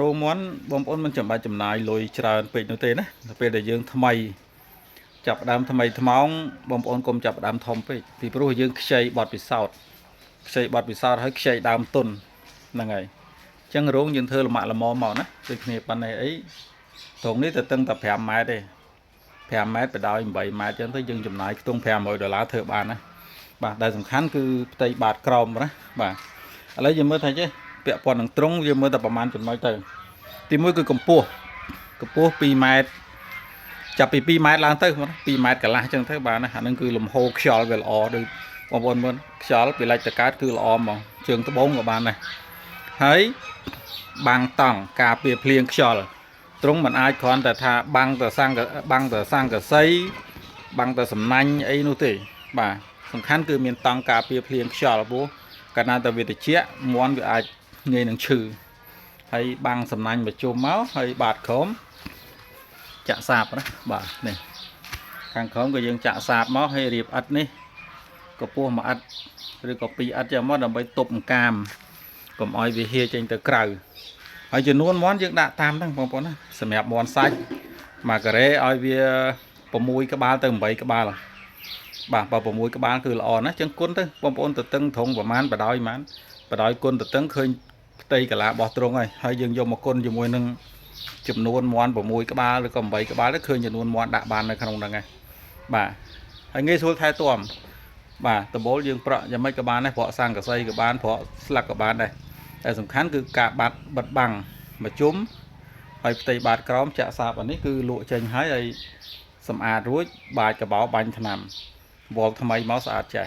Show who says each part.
Speaker 1: រោងមាន់បងប្អូនមិនចាំបាច់ចំណាយលុយច្រើនពេកនោះទេណាដល់ពេលដែលយើងថ្មីចាប់ផ្ដើមថ្មីថ្មោងបងប្អូនកុំចាប់ផ្ដើមធំពេកពីព្រោះយើងខ្ចីបត់ពិសោធន៍ខ្ចីបត់ពិសោធន៍ហើយខ្ចីដើមទុនហ្នឹងហើយអញ្ចឹងរោងយើងធ្វើលម៉ាក់ល្មមមកណាដូចគ្នាប៉ុណ្ណេះអីត្រង់នេះទៅតឹងតែ5ម៉ែត្រទេ5ម៉ែត្របដោយ8ម៉ែត្រអញ្ចឹងទៅយើងចំណាយខ្ទង់500ដុល្លារធ្វើបានណាបាទដែលសំខាន់គឺផ្ទៃបាតក្រោមណាបាទឥឡូវយើងមើលថាចេះពាក់ព័ន្ធនឹងត្រង់យើងមើលតែប្រហែលចំណុចទៅ ទីមួយគឺកម្ពស់កម្ពស់2ម៉ែត្រចាប់ពី2ម៉ែត្រឡើងទៅ2ម៉ែត្រកន្លះអញ្ចឹងទៅបាទណាអាហ្នឹងគឺលំហូរខ្យល់វាល្អដូចបងប្អូនមើលខ្យល់ពីលិចទៅកើតគឺល្អហ្មងជើងត្បូងក៏បានដែរហើយបាំងតង់ការពារភ្លៀងខ្យល់ត្រង់មិនអាចគ្រាន់តែថាបាំងទៅសង្កបាំងទៅសង្កសីបាំងទៅសំណាញ់អីនោះទេបាទសំខាន់គឺមានតង់ការពារភ្លៀងខ្យល់ព្រោះកាលណាតែវាត្រជាក់មន់វាអាចងាយនឹងឈឺ ហើយបាំងសំណាញ់មកជុំមកហើយបាតក្រោមចាក់សាបណាបាទនេះខាងក្រោមក៏យើងចាក់សាបមកហើយរៀបឥដ្ឋនេះកម្ពស់មួយឥដ្ឋឬក៏ពីរឥដ្ឋចឹងមកដើម្បីទប់អង្កាមកុំឲ្យវាហៀចេញទៅក្រៅហើយចំនួនមាន់យើងដាក់តាមហ្នឹងបងប្អូនណាសម្រាប់មាន់សាច់មួយការ៉េឲ្យវា6ក្បាលទៅ8ក្បាលបាទបើ6ក្បាលគឺល្អណាស់ចឹងគុណទៅបងប្អូនទៅតឹងត្រង់ប្រហែលបដោយប្រហែលបដោយគុណទៅតឹងឃើញ ផ្ទៃកាឡាបោះត្រង់ហើយហើយយើងយកមកគុណជាមួយនឹងចំនួនមាន់6ក្បាលឬក៏8ក្បាលទៅឃើញចំនួនមាន់ដាក់បាននៅក្នុងហ្នឹងហើយបាទហើយងាយស្រួលថែទាំបាទដំបូលយើងប្រក់យ៉ាងម៉េចក៏បានដែរប្រក់សង្កសីក៏បានប្រក់ស្លឹកក៏បានដែរតែសំខាន់គឺការបាត់បិទបាំងមកជុំហើយផ្ទៃបាតក្រោមចាក់សាបអានេះគឺលក់ចេញហើយហើយសម្អាតរួចបាចកបោបាញ់ថ្នាំវល់ថ្មីមកស្អាតចេះ